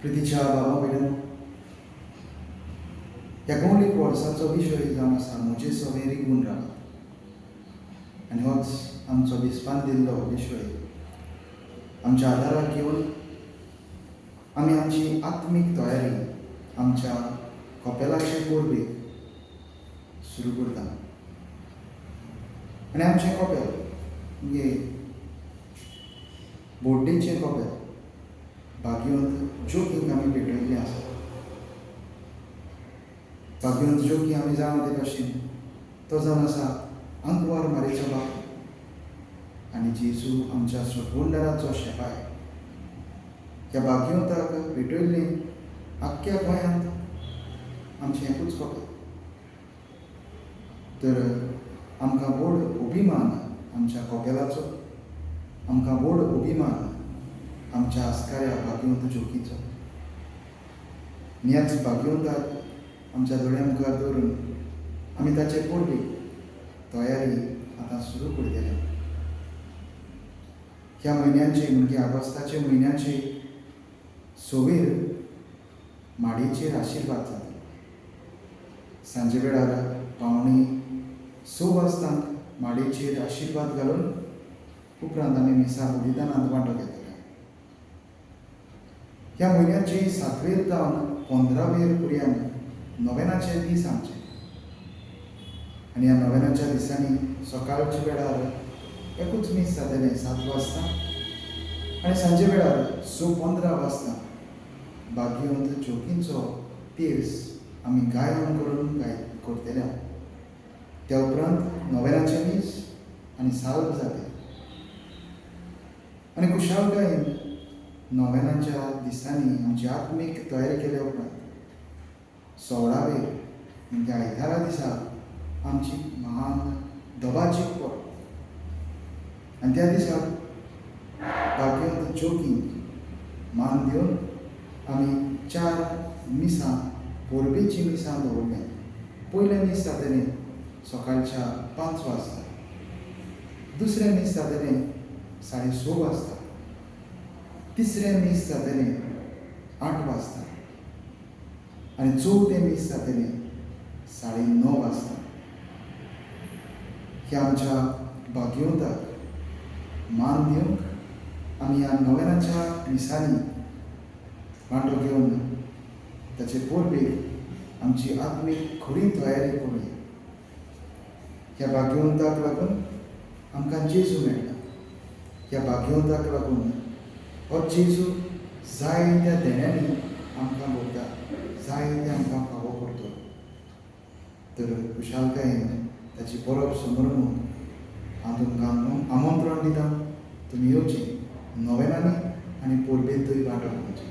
प्रितीच्या बाबा वयल्यान ह्या गौलीक वर्साचो विशय जावन आसा म्हजे सवें रिगून रावात. आनी होच आमचो बिस्पान दिल्लो विशय आमच्या आदाराक घेवन आमी आमची आत्मीक तयारी आमच्या कपेलाचे परबेक सुरू करता. आनी आमचें कपेल म्हणजे बोड्डेचें कपेल भाग्यवंत ज्योकींक आमी भेटयल्लें आसा. भाग्यवंत ज्योकी आमी जाणा ते भाशेन तो जावन आसा आंकवार मारीचो बापूय आनी जेजू आमच्या सोडवणदाराचो शेपाय. ह्या भाग्यवंताक भेटयल्लें आख्ख्या गोंयांत आमचें एकूच कपेल. तर आमकां व्हड अभिमान आमच्या कपेलाचो, आमकां व्हड अभिमान आमच्या आस्काऱ्या भाग्यवंत ज्योकीचो. ह्याच भाग्यवंताक आमच्या दोळ्या मुखार दवरून आमी ताचे परबेक तयारी आतां सुरू करतले. ह्या म्हयन्याचे म्हणजे ऑगस्टाचे म्हयन्याचे सवेर माडयेचेर आशिर्वाद जाता. सांजे वेळार 5:45 वाजतांक माडयेचेर आशिर्वाद घालून उपरांत आमी मिसा बलिदानांत वांटो घेतले. ह्या म्हयन्याची 7वेर जावन 15वेर पर्यंत नोवेनाचे दीस आमचे. आनी ह्या नोवेनाच्या दिसांनी सकाळच्या वेळार एकूच मीस जातलें 7 वाजता आनी सांजे वेळार 6:15 वाजता भाग्यवंत ज्योकींचो तेर्स आमी गायन करून गाय करतले. त्या उपरांत नोवेनाचें मीस आनी साल्व जाते. आनी खुशालकायेन नोवेनाच्या दिसांनी आमची आत्मीक तयारी केल्या उपरांत 16वेर म्हणजे आयतारा दिसा आमची महान दबाजी परब. आनी त्या दिसा भाग्यवंत ज्योकींक मान दिवन आमी 4 मिसां परबेचीं मिसां दवरल्यात. पयलें मीस जातलें सकाळच्या 5 वाजता, दुसरें मीस जातलें 6:30 वाजता, तिसरें मीस जातलें 8 वाजता आनी चवथें मीस जातलें 9:30 वाजता. ह्या आमच्या भाग्यवंताक मान दिवंक आमी ह्या नोवेनाच्या मिसांनी वांटो घेवन ताचे परबेक आमची आत्मीक खरी तयारी करुया. ह्या भाग्यवंताक लागून आमकां जेजू मेळटा. ह्या भाग्यवंताक लागून हो जेजू जायत्या देण्यांनी आमकां भरता, जायते आमकां फावो करता. तर खुशालकायेन ताची परब समरून हांव तुमकां आमंत्रण दिता, तुमी येवचें नोवेनांनी आनी परबेंतूय वांटो घेवचें.